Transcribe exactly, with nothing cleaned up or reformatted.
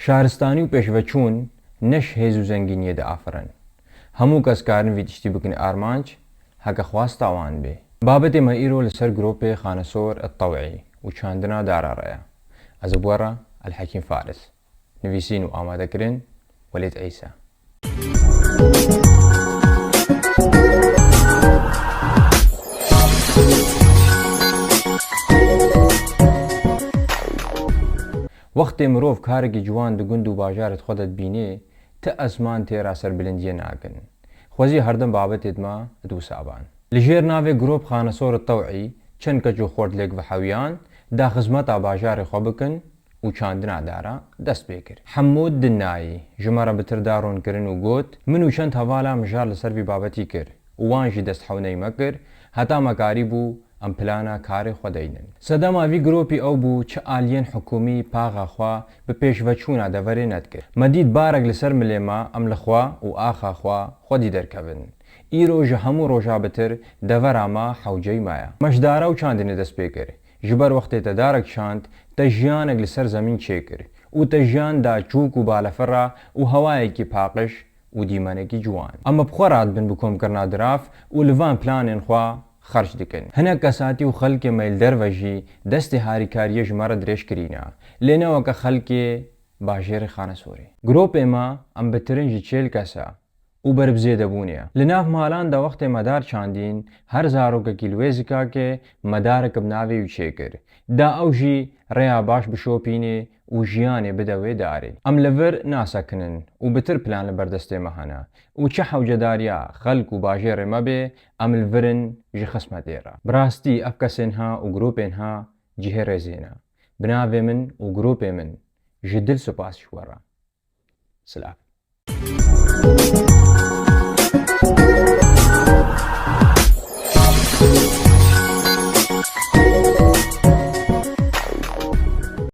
Şaristanî û pêşveçûn ne ji hêz û zengîniyê diafirin. Hemû kes karin vî tiştî bikin armanc, heke xwesta wan bê. Babetê me îro li ser gropê Xanesor et-Tew'î û çandina dara re ye. Ez bi we re Elhekîm Faris. Nivîsîn û amadekirin Welîd Îsa. Wextê mirov karekî ciwan di gund û bajarê xwe de dibînê, ti esman têra serbilindiyê nakin. Xwezî herdim babetê dima di wisa ban. Li jêr navê Grop Xanesor et-Tew'î çend keç û xort lêk vehewiyan, da xizmeta bajarê xwe bikin û çandina dara dest pê kir. Hemûd Dinayî ji me re bitir da ronkirin û got, min û çend hevala mijar li ser vî babetî kir û wan jî dest hewney me kir, heta me karîbû em plana karê xwe deynin. Sedema vî gropî ew bû, çi aliyên hikûmî paxa xwe bi pêşveçûna deverê nedikir. Me dît barek li ser milê me, em li xwe û axa xwe xwedî derkevin. Îro ji hemû roja bitir devera me hewceyî me ye. Me ji dara û çandinê dest pê kir. Ji ber wextê te darek çand, te jiyanek li ser zemîn çêkir û te jiyan da çûk û balefira û hewayekî paqij û dîmenekî ciwan. Em bi xwe radibin bi komkirina diraf û li van planên xwe xerc dikin. Hinek kesatî û xelkê me li derve jî destê harîkariyê ji me re dirêj kirîne, lê ne weke xelkê bajêrê Xanesorê. Gropê me em bitirin ji çêl kes e û ber bi zêdebûnê ye. Li nav malan de wextê me dar çandîn, her zarokekî li wê zikakê medarek bi navê wî çêkir. Da ew jî rêya baş bişopînê û jiyanê bide wê darê. Em li vir nasekinin û bitir plan li ber destê me hene û çi hewcedariya xelk û bajêrê me bê, em li vir in ji xismetê re. Bi rastî ev kesên ha û gropên ha cihê rêzê ne. Bi navê min û gropê min ji dil spas ji we re. Silav.